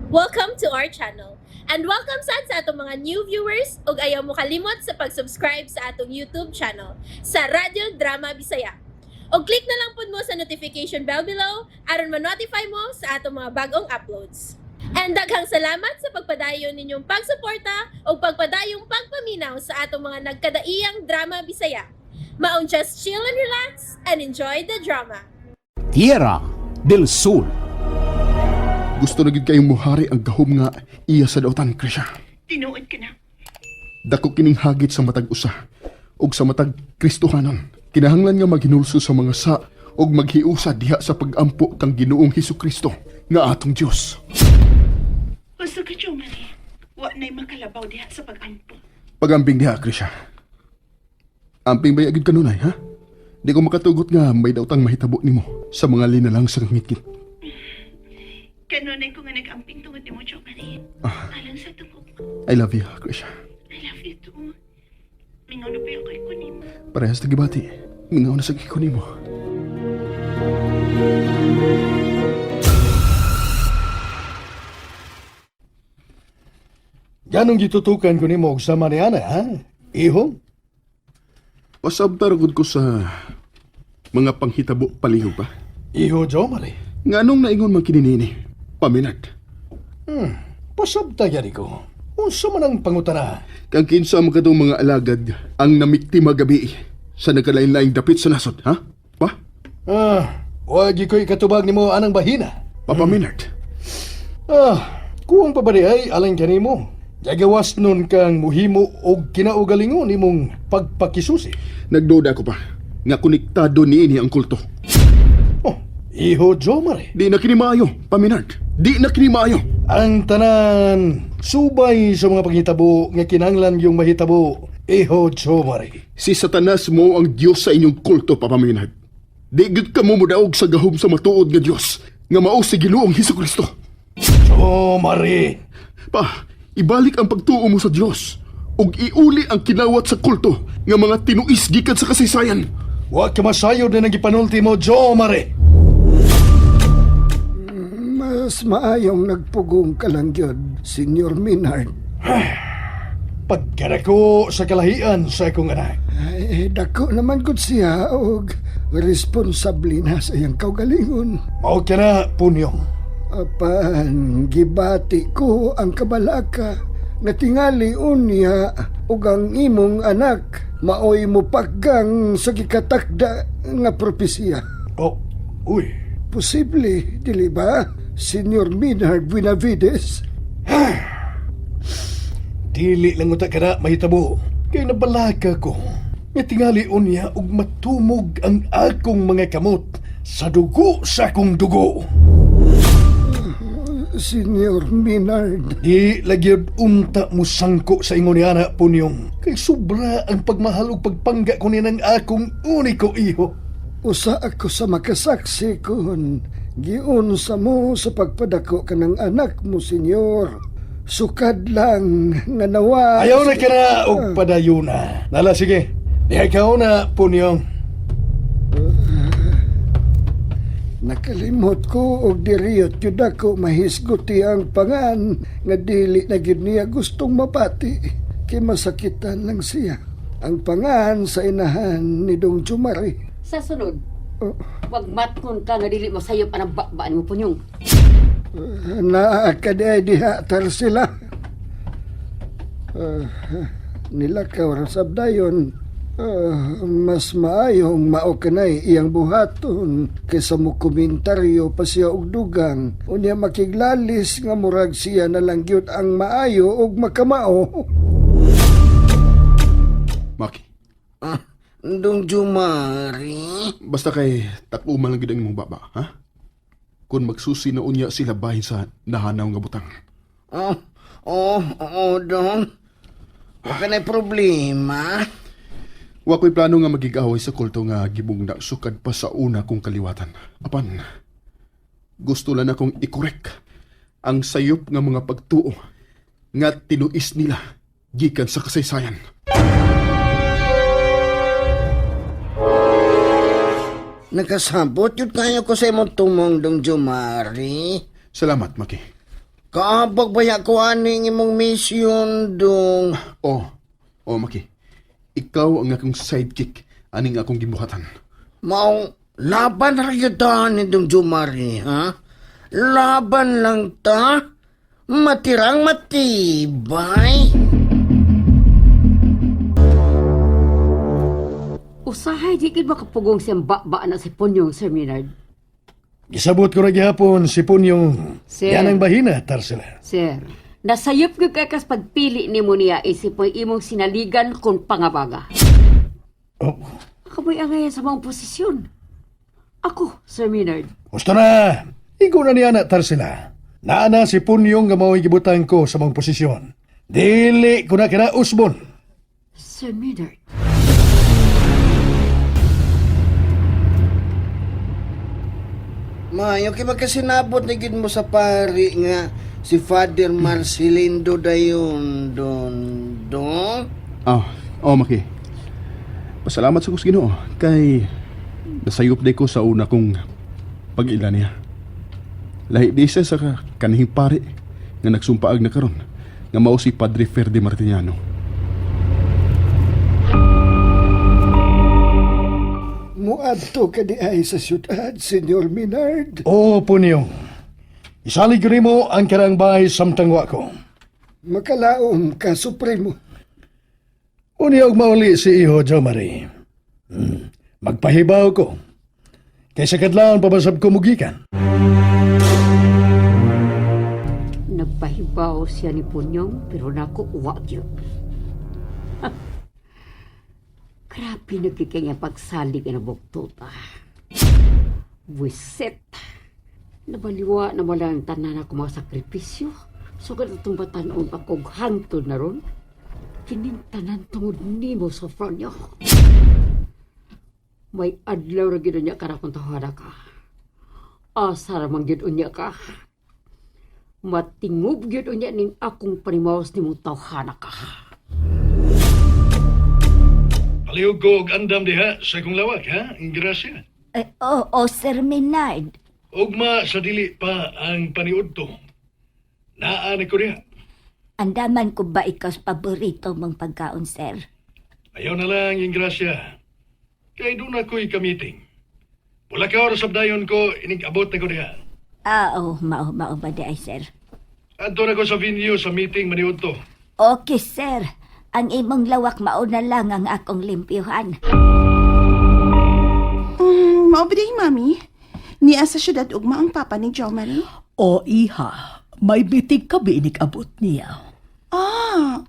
Welcome to our channel. And welcome sad sa atong mga new viewers ug ayaw mo kalimot sa pag-subscribe sa atong YouTube channel sa Radyo Drama Bisaya. Og click na lang pud mo sa notification bell below aron ma-notify mo sa atong mga bagong uploads. And daghang salamat sa pagpadayon ninyong pagsuporta ug pagpadayong pagpaminaw sa atong mga nagkadaiyang drama Bisaya. Maong just chill and relax and enjoy the drama. Tierra del Sol. Gusto na gid kayong muhari ang gahom nga iya sa dautan, Krisha. Tinuod ka na. Dako kining hagit sa matag usa ug sa matag Kristohanon. Kinahanglan nga maghinulso sa mga sa ug maghiusa diha sa pagampo kang Ginoong Hesukristo nga atong Dios. Gusto ka, Jomari. Wa na'y makalabaw diha sa pag-ampo. Pagambing diha, Krisha. Amping ba agad kanunay, ha? Di ko makatugot nga may dautang mahitabo nimo sa mga linalang sa ngitngit. Kanunay ko nga nag-amping tungod nimo, Jomari. Alang sa tungkol. I love you, Krisha. I love you too. Mingaw na pa yung kay ko nimo. Parehas na gibati. Mingaw na sa giko nimo. Ganong gitutukan ko nimo og sama ni ana, ha? Iho? Pasabtar gud ko sa mga panghitabo palihog pa. Iho, Jomari. Nga anong naingon man kini nini? Paminad. Pasabta gyud ko. Unsa man ang pangutana? Kang kinsa man kadtong mga alagad ang namiktima gabi sa nagkalain-laing dapit sa nasod, ha? Pa? Ah, wa gyud ko'y katubag nimo anang bahina. Papa Minard. Ah, kuwang pa ba di ay alang kanimo? Gagawas nun kang muhimo og kinaugalingon imong pagpakisusi. Nagduda ko pa nga konektado niini ang kulto. Oh, iho, Jomari. Di na kini maayo, Paminard. Di na kini maayo. Ang tanan subay sa mga panghitabo nga kinahanglan yung mahitabo. Iho, Jomari. Si Satanas mo ang Dios sa inyong kulto, Papa Minard. Di gyud ka mo modaog sa gahom sa matuod nga Dios nga mao si Ginoong Hesukristo. Jomari. Pa, ibalik ang pagtuo mo sa Dios ug iuli ang kinawat sa kulto nga mga tinuis gikan sa kasaysayan. Wa ka masayod na nagipanulti mo, Jomari. Mas maayong nagpugong ka lang yun, Senyor Minard. Pagkarako sa kalahian sa akong anak. Ay, dako naman gud siya og responsable na sa iyang kaugalingon. Mao ka na, Punyong. Apan, gibati ko ang kabalaka nga tingali unya ug ang imong anak maoy mopaggang sa gikatakda nga propesiya. Oh, uy. Posible, dili ba, Senyor Minard Buenavides? Dili lang uta ka na mahitabo. Kay nabalaka ko. Nga tingali unya og matumog ang akong mga kamot sa dugo sa akong dugo. Senyor Minard. Di lagyod unta mo sangko sa ingon ni ana, Punyong. Kay sobra ang pagmahal ug pagpangga ko ni ng akong uniko iho. Usa ako sa makasaksi kun giunsa mo sa pagpadako ka ng anak mo, senyor. Sukad lang nga nawa. Ayaw na ka na og padayuna. Nala, sige. Diha ka na, Punyong. Nakalimot ko og diriyot yun ako mahisguti ang pangan nga dili na gyud niya gustong mabati kay masakitan lang siya. Ang pangan sa inahan ni Dong Jumari. Sa sunod, wag matkon ka nga dili masayop anang bakbaan mo, Punyong. Naa ka di ay diha tar sila. Ah, nilakaw ra sab dayon. Ah, mas maayong mao kanay iyang buhaton kaysa mo komentaryo pa siya og dugang. Unya makiglalis nga murag siya na lang gyud ang maayo og makamao. Maki, Ah, Dong Jumari. basta kay takuma lang gid ang imong baba, ha? Kung magsusi na unya sila bahin sa nahanaw nga butang. Oh, oh, oh, Dong. Wa ka na'y problema. Wa ko'y plano nga magigaway sa kulto nga gibugna sukad pa sa una kong kaliwatan. Apan, gusto lang akong ikorek ang sayop nga mga pagtuo nga tinuis nila gikan sa kasaysayan. Nakasabot yun kayo ko sa imong tumong, Dong Jumari. Salamat, Maki. Kaabag baya ko aning imong mission, dong. Oh, oh Maki. Ikaw ang akong sidekick aning akong gibuhatan. Maong laban ra gyud ta ni dong Jomari, ha? Laban lang ta. Matirang matibay. Usahay di gid makapugong siyang baba na si Punyong, Sir Maynard. Gisabot ko ra gihapon si Punyong. Sir. Yan ang bahina, Tarsila. Sir, nasayop gyud kay kas pagpili nimo niya isip mo imong sinaligan kon pangabaga. Oh, Kamoy angayan sa mga posisyon. Ako, Sir Maynard. gusto na. Igo na niya na, Tarsila. Naa na si Punyong nga mao'y gibutang ko sa mong posisyon. Dili ko na kana usbon. Sir Maynard. Mayo kay magkasinabot na gid mo sa pari nga si Father Marcelindo dayon don dong. Oh, oh Maki. Pasalamat sa kus Ginoo kay nasayop day ko sa una kong pag-ila niya. Lahi di siya sa kanhing pare nga nagsumpaag na karon nga mao si Padre Ferde Martiniano. Muadto ka di ay sa syudad, Senyor Minard. Oo, Punyong. Isalig ko nimo ang karang bahay samtang wa ko. Makalaom ka, Supremo. Unya og mauli si iho, Jo Marie. Magpahibaw ko. Kaysa kadlawon pabasab ko mugikan. Nagpahibaw siya ni Punyong pero nako uwa gyud. Grabe nagkikay nga pagsalig ang buktot ah. Buisit. Nabaliwa na wala ang tanan ako mga sakripisyo. Sugad itong batanon ako hangtod na ron. Kining tanan tungod nimo, Sofronio. May adlaw ra gyud niya karakon tawhana ka. Asa ra man gyud unya ka. Matingob gyud unya ning akong panimawas nimong tawhana ka. Palihog ko og andam diha sa akong lawak, ha? Grasya. Eh, oo, Sir Maynard. Ugma sa dili pa ang paniudto. Naa ni ko diha. Andaman ko ba ikaw sa paborito mong pagkaon, sir? Ayaw na lang yung grasya. Kay doon ako'y kamiting. Wala ka oras dayon ko, inig-abot na ko diha. Ah, oh, mao, mao ba di ay, sir? Adto na ko sa venue sa meeting maniudto. Okay, sir. Ang imong lawak mao na lang ang akong limpyuhan. Mao ba day, mami? Niya sa syudad ugma ang papa ni Jo Marie? O iha, may bitig ka biinig abot niya. Ah.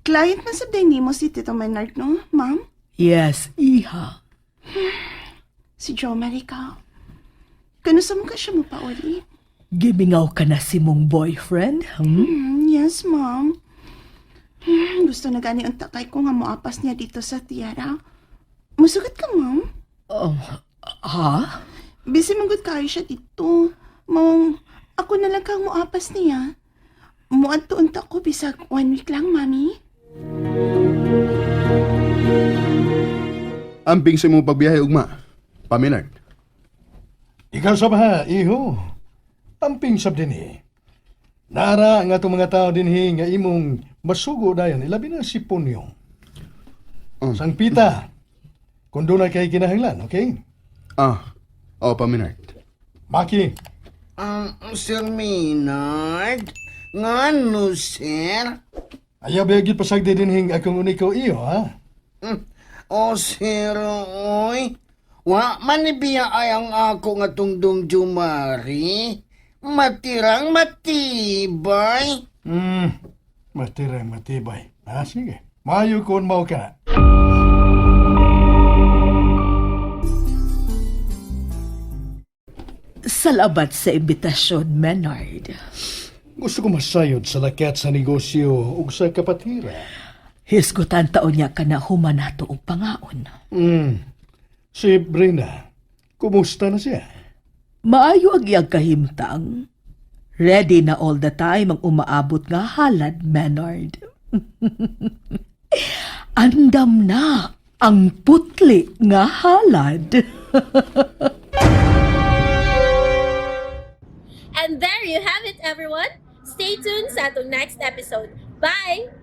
Client man sa day nimo si Tito Menard, no, ma'am? Yes, iha. Si Jo Marie ka. Kano sa mukha siya mo pauli? Gimingaw ka na si mong boyfriend, Yes, ma'am. Gusto na gani ang takay ko nga moapas niya dito sa tiyara. Musugat ka, ma'am. Oh, ha? Busy manggod kayo siya dito. Mong, ako na lang kang moapas niya. Muadto unta ko bisag one week lang, mami. Amping sa imong pagbiyahe ugma. Paminard. Ikaw sa ha, iho. Amping sab dinhi. Nara ang atong mga tao dinhi nga imong masugo dayon ilabi na si Punyong. Sangpita. Kung doon na kay kinahanglan, okay? Ah, oh Paminard. Maki, Sir Maynard, ngano sir? ayaw ba gyud pasagdi dinhi ang akong uniko iyo, ha? O sir, oy. Wa man ni biya ay ang ako nga tungdong Jumari. Matirang matibay. Matirang matibay. Ah, sige. Maayo kon mao ka. Salamat sa imbitasyon, Menard. Gusto ko masayod sa lakat sa negosyo ug sa kapatira. Hisgutan taon niya ka na humanato og pangaon. Si Brenda, kumusta na siya? Maayo ang iyang kahimtang. Ready na all the time ang umaabot nga halad, Menard. Andam na ang putli nga halad. And there you have it, everyone. Stay tuned sa atong next episode. Bye!